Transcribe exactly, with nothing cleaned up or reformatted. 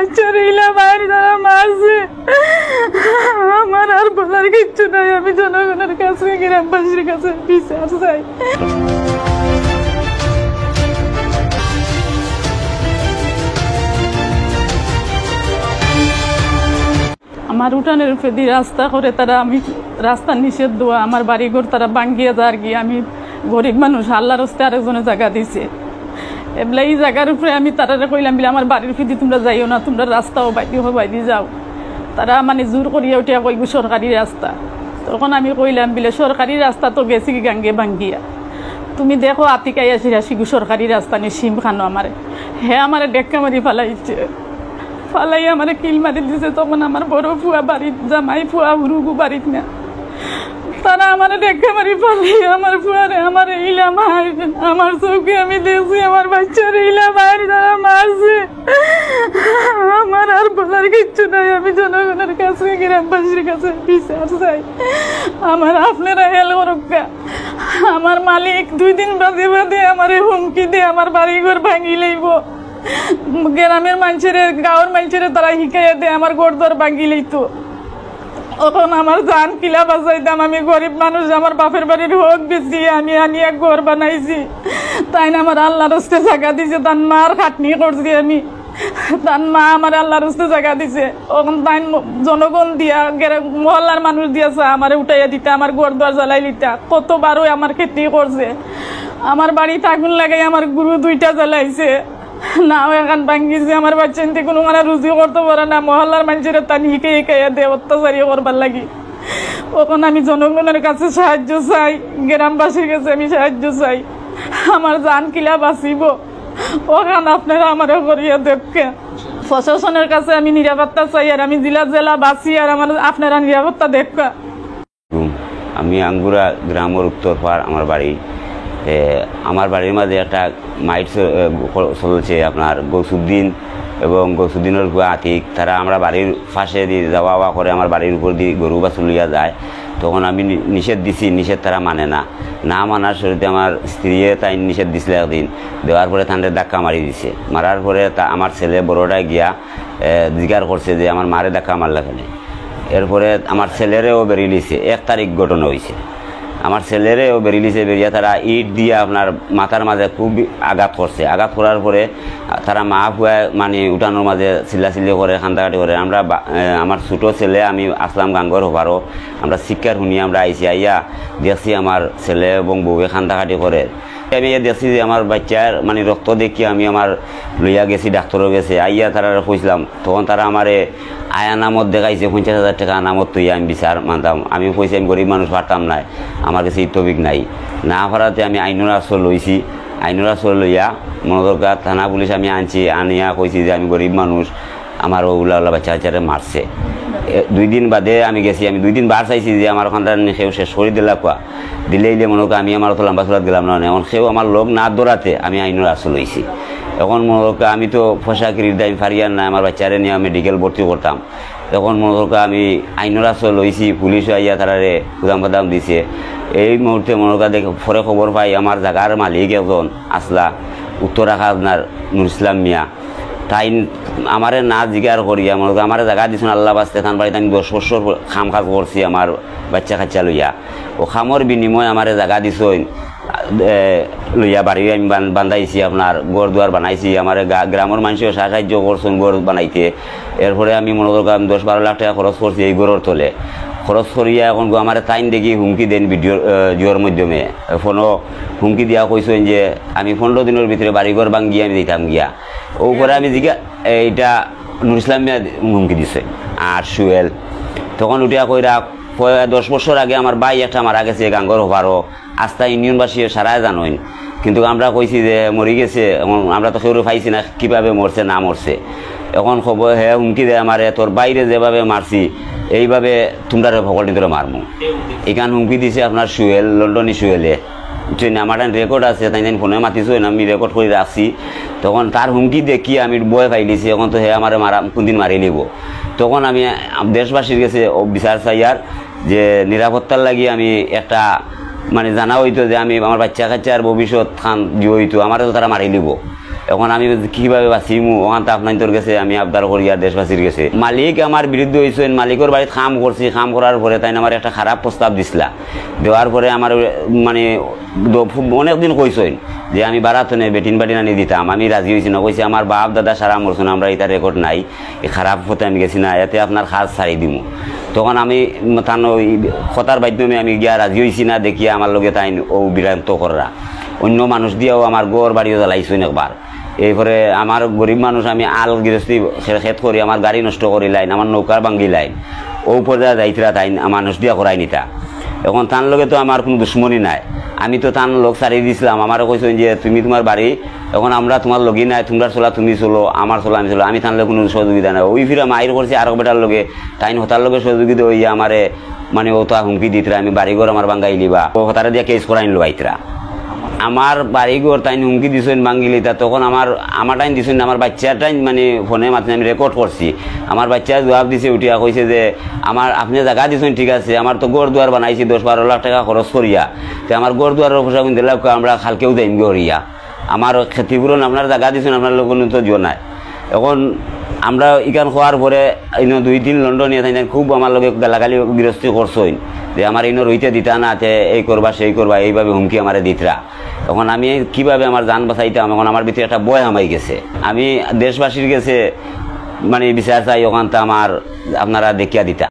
চুরিলা বাইরে তারা মারছে। আমার আর বলার কিচ্ছু নাই। আমি জনগণের কাছে, গ্রামবাসীর কাছে বিচার চাই। আমার উঠানের উপরেদি রাস্তা করে তারা, আমি রাস্তা নিষেধ দেওয়া, আমার বাড়িঘর তারা ভাঙ্গিয়া যার গিয়া। আমি গরিব মানুষ, আল্লাহর হস্তে আরেকজনে জাগা দিছে। এবলা ই জাগার উপরে আমি তারারে কইলাম বলে, "আমার বাড়ির উপরেদি তোমরা যাইও না, তোমরা রাস্তাও বাইদি হো, বাইদি যাও।" তারা মানে জোর করিয়া উঠিয়া কইব, "সরকারি রাস্তা।" তখন আমি কইলাম বলে, "সরকারি রাস্তা তো গেছে কি গাঙ্গে ভাঙ্গিয়া, তুমি দেখো আতিকাই আসি আসি গো সরকারি রাস্তা নি সিম খানো আমারে।" হে আমারে ডেক্কা মারি ফালাইছে, ফালাই আমারে কিল মারি দিছে। তখন আমার বড় ফুয়া বাড়িত, জামাই ফুয়া হুরুগু বাড়িত না, তারা আমারে ডেক্কা মারি ফালাই আমার ফুয়ারে, আমারে ইলা মার, আমার চোখে আমি দেখছি আমার বাচ্চারে ইলা মার তারা মারছে। আমার আর বলার কিচ্ছু নাই। আমি জনগণের কাছে, গ্রামবাসীর কাছে বিচার চাই। আমার আপনারা হেল করুক্কা। আমার মালিক দুই দিন বাদে বাদে আমারে হুমকি দে, আমার বাড়িঘর ভাঙি লইব। গ্রামের মানুষেরে, গাঁওর মানুষেরে তারা হিকাইয়া দে, আমার ঘর দুয়ার ভাঙি লইতো। এখন আমার জান কিলা বাঁচাইতাম? আমি গরিব মানুষ, আমার বাপের বাড়ির হক বেচি আমি আনিয়া ঘর বানাইছি। তাইন আমার আল্লাহর হস্তে জাগা দিছে, তান মার খাটনি করছি আমি, তান মা আমার আল্লাহর হস্তে জাগা দিছে। এখন তাইন ম-, জনগণ দিয়া, গেরা-, মহল্লার মানুষ দিয়া চা আমারে উঠাইয়া দিতা, আমার ঘর দুয়ার জ্বালাই লিতা, কতবারও আমার ক্ষতি করছে। আমার বাড়িত আগুন লাগাই আমার গরু দুইটা জ্বালাইছে। নাও এখন ভাঙ্গিছে, আমার বাচ্চা ইনতে কোনো মানে রুজি করতে পারে না, মহল্লার মানুষের তান হিকে হিকাইয়া দে অত্যাচারী করবার লাগি। এখন আমি জনগণের কাছে সাহায্য চাই, গ্রামবাসীর কাছে আমি সাহায্য চাই। আমার জান কিলা বাঁচিব, ওখান আপনারা আমারে করিয়া দেখকে। প্রশাসনের কাছে আমি নিরাপত্তা চাই, আর আমি জেলা জেলা বাসি, আর আমার আপনারা নিরাপত্তা দেখকা। আমি আঙ্গুরা গ্রামের উত্তর পাড় আমার বাড়ি। এ, আমার বাড়ির মাঝে একটা মাইট চ-, এ, গ-, চলছে আপনার গৌসুদ্দিন এবং গৌসুদ্দিনের ফুয়া আতিক। তারা আমরা বাড়ির পাশে দিয়ে যাওয়া আওয়া করে, আমার বাড়ির উপর দিয়ে গরু বাছুর লইয়া যায়। তখন আমি নি-, নিষেধ দিছি, নিষেধ তারা মানে না। না মানার শুরুতে আমার স্ত্রীয়ে তাই নিষেধ দিছিল একদিন, দেওয়ার পরে তানরে ধাক্কা মারি দিছে। মারার পরে তা আমার ছেলে বড়টা গিয়া, এ, জিকার করছে যে আমার মারে ধাক্কা মারলা কেনে। এরপরে আমার ছেলেরেও বেরিলিছে, এক তারিখ ঘটনা হইছে। আমার ছেলেরেও বেরিলিছে, বেরিয়া তারা ইট দিয়া আপনার মাথার মাঝে খুব আঘাত করছে। আঘাত করার পরে তারা মা ফুয়ায় মানে উঠানোর মাঝে চিল্লাচিল্লি করে, কান্দাকাটি করে। আমরা বা-, এ, আমার ছোট ছেলে, আমি আসলাম গাঙ্গর হপারো, আমরা চিৎকার শুনিয়া আমরা আইছি, আইয়া দেখছি আমার ছেলে এবং বউয়ে কান্দাকাটি করে। আমি আইয়া দেখছি যে আমার বাচ্চার মানে রক্ত দেখি আমি আমার লইয়া গেছি ডাক্তারর গেছে, আইয়া তারারে কইছিলাম, তখন তারা আমারে আয় আনামত দেখাইছে, পঞ্চাশ হাজার টাকা আনামত তুই আমি বিচার মানতাম। আমি কইছি, "আমি গরিব মানুষ, পারতাম নায়, আমার কাছে ই তৌফিক নাই।" না পারাতে আমি আইনর আশ্রয় লইছি। আইনর আশ্রয় লইয়া মনে দরকার থানা পুলিশ আমি আনছি, আনিয়া কইছি যে, "আমি গরিব মানুষ, আমার ওগুলা ওলা বাচ্চা কাচ্চারে মারছে।" এ, দুই দিন বাদে আমি গেছি, আমি দুই দিন বার চাইছি যে আমার ওখানটা নি কেউ শেষ করি দিলা কুয়া, দিলে ইলে মনে কর আমি আমার অত লম্বা চলাত গেলাম না, এখন কেউ আমার লোক না ধরাতে আমি আইনর আশ্রয় লইছি। এখন মনে কর আমি তো পয়সা কিরির দাম পারি আর না, আমার বাচ্চারে নিয়া মেডিকেল ভর্তি করতাম। এখন মনে কর আমি আইনর আশ্রয় লইছি, পুলিশ আইয়া তারারে কুদাম বাদাম দিছে। এই মুহূর্তে মনে কর দেখ, পরে খবর পাই আমার জাগার মালিক একজন আসলা, উত্তরা খাজনার নুর ইসলাম মিয়া, তাইন আমারে না জিকার করিয়া মনে কর আমারে জাগা দিছইন আল্লাহ বাস্তে, তান বাড়িত আমি দশ বছর কাম কাজ করছি আমার বাচ্চা কাচ্চা লইয়া। ও কামর বিনিময়ে আমারে জাগা দিছইন, এ, লইয়া বাড়ি আমি বান-, বান্ধাইছি, আপনার ঘর দুয়ার বানাইছি, আমারে গা-, গ্রামর মানষেও সাহায্য করছইন ঘর বানাইতে। এরপরে আমি মনে কর আমি দশ বারো লাখ টাকা খরচ করছি এই ঘরর তলে। খরচ করিয়া এখন গো আমারে তাইন দেখি হুমকি দেন ভিডিও, এ, জিওর মাধ্যমে। ফোনও হুমকি দিয়া কইছইন যে আমি পনেরো দিনর ভিতরে বাড়িঘর ভাঙ্গিয়া আমি দিতাম গিয়া। ও করে আমি জিগা, এইটা নুর ইসলাম মিয়া হুমকি দিছে। আর সুয়েল তখন উঠিয়া কইরা, "কয় দশ বছর আগে আমার ভাই একটা মারা গেছে গাঙ্গর হপারো, আস্তা ইউনিয়নবাসী সারায় জানইন, কিন্তু আমরা কইছি যে মরি গেছে, এখন আমরা তো কেউরে পাইছি না, কিভাবে মরছে না মরছে।" এখন খবর হে হুমকি দেয় আমারে, "তোর ভাইরে যেভাবে মারছি, এইভাবে তোমরারে ফকল নিতরে মারমু।" এখান হুমকি দিছে আপনার সুয়েল, লন্ডনী সুয়েলে। বুঝছেন? আমার একটা রেকর্ড আছে, তাই তাই ফোনে মাতিছইন, আমি রেকর্ড করি রাখছি। তখন তার হুমকি দেখি আমি ভয় পাইলিছি, এখন তো হে আমারে মারা, কোনদিন মারি লিব। তখন আমি দেশবাসীর কাছে বিচার চাইয়ার যে নিরাপত্তার লাগি আমি একটা মানে জানা হইতো যে আমি আমার বাচ্চা কাচ্চার ভবিষ্যৎ খান যে হইতো, আমারে তো তারা মারি লিব। এখন আমি কিভাবে বাঁচিমু, ওখান তো আপনাইনতর গেছে আমি আবদার করিয়া দেশবাসীর গেছে। মালিক আমার বিরুদ্ধে অইছইন, মালিকর বাড়িত কাম করছি, কাম করার পরে তাইন আমার একটা খারাপ প্রস্তাব দিছলা। দেওয়ার পরে আমার মানে দ-, অনেক দিন কইছইন যে আমি বারাত থনে বেটিন বাটিন আনি দিতাম, আমি রাজি অইছি না। কইছি, "আমার বাপ দাদা সারা মরছইন, আমরা ইতা রেকর্ড নাই, এই খারাপ পথে আমি গেছি না, এতে আপনার কাজ ছাড়ি দিমু।" তখন আমি তান ওই কথার মাধ্যমে আমি গিয়া রাজি অইছি না, দেখিয়া আমার লগে তাইন ও বিভ্রান্ত কররা। অন্য মানুষ দিয়াও আমার ঘর বাড়িও জ্বালাইছইন একবার। এরপরে আমার গরিব মানুষ, আমি আল গিরস্তি খে-, খেত করি, আমার গাড়ি নষ্ট করিলাইন, আমার নৌকার ভাঙ্গিলাইন, ও পর্যায়ে যাইতরা তাইন মানুষ দিয়া করাই নিতা। এখন তান লগে তো আমার কুনু দুশমনি নাই, আমি তো তান লগ ছাড়ি দিছলাম। আমারে কইছইন যে, "তুমি তুমার বাড়ি, এখন আমরা তুমার লগি নাই, তুমরার চলা তুমি চলো, আমার চলা আমি চলো।" আমি তান লগে কুনু সহযোগিতা নাই। ওই ফিরা মাইর করছি আরক বেটার লগে, তাইন হতার লগে সহযোগিতা অইয়া আমারে মানে ও তো হুমকি দিতরা, আমি বাড়িঘর আমার ভাঙ্গাইলিবা, ও হতারে দিয়া কেস করাইন লইতরা। আমার বাড়িঘর তাইন হুমকি দিছইন ভাঙ্গিলিতা, তখন আমার, আমার টাইম দিছইন, আমার বাচ্চার টাইম মানে ফোনে মাতছইন, আমি রেকর্ড করছি। আমার বাচ্চায় জবাব দিছে উঠিয়া, কইছে যে, "আমার, আপনে জাগা দিছইন ঠিক আছে, আমার তো ঘর দুয়ার বানাইছি দশ বারো লাখ টেকা খরচ করিয়া, তে আমার ঘর দুয়ারর পয়সা কুন দিলাউক্কা, আমরা কালকেউ যাইমগি হরিয়া।" আমার ক্ষতিপূরণ আপনার জাগা দিছইন, আপনার লগে কুনু তো জো নাই। এখন আমরা ইখান কওয়ার পরে ইনো দুই দিন লন্ডনিয়া তাইন খুব আমার লগে গালাগালি গিরস্তি করছইন যে আমার ইনো রইতে দিতা না, তে এই করবা, সেই করবা, এইভাবে হুমকি আমারে দিতরা। এখন আমি কিভাবে আমার জান বাঁচাইতাম, এখন আমার ভিতরে একটা ভয় হামাই গেছে। আমি দেশবাসীর গেছে মানে বিচার চাই, ওখান তো আমার আপনারা দেখিয়া দিতা।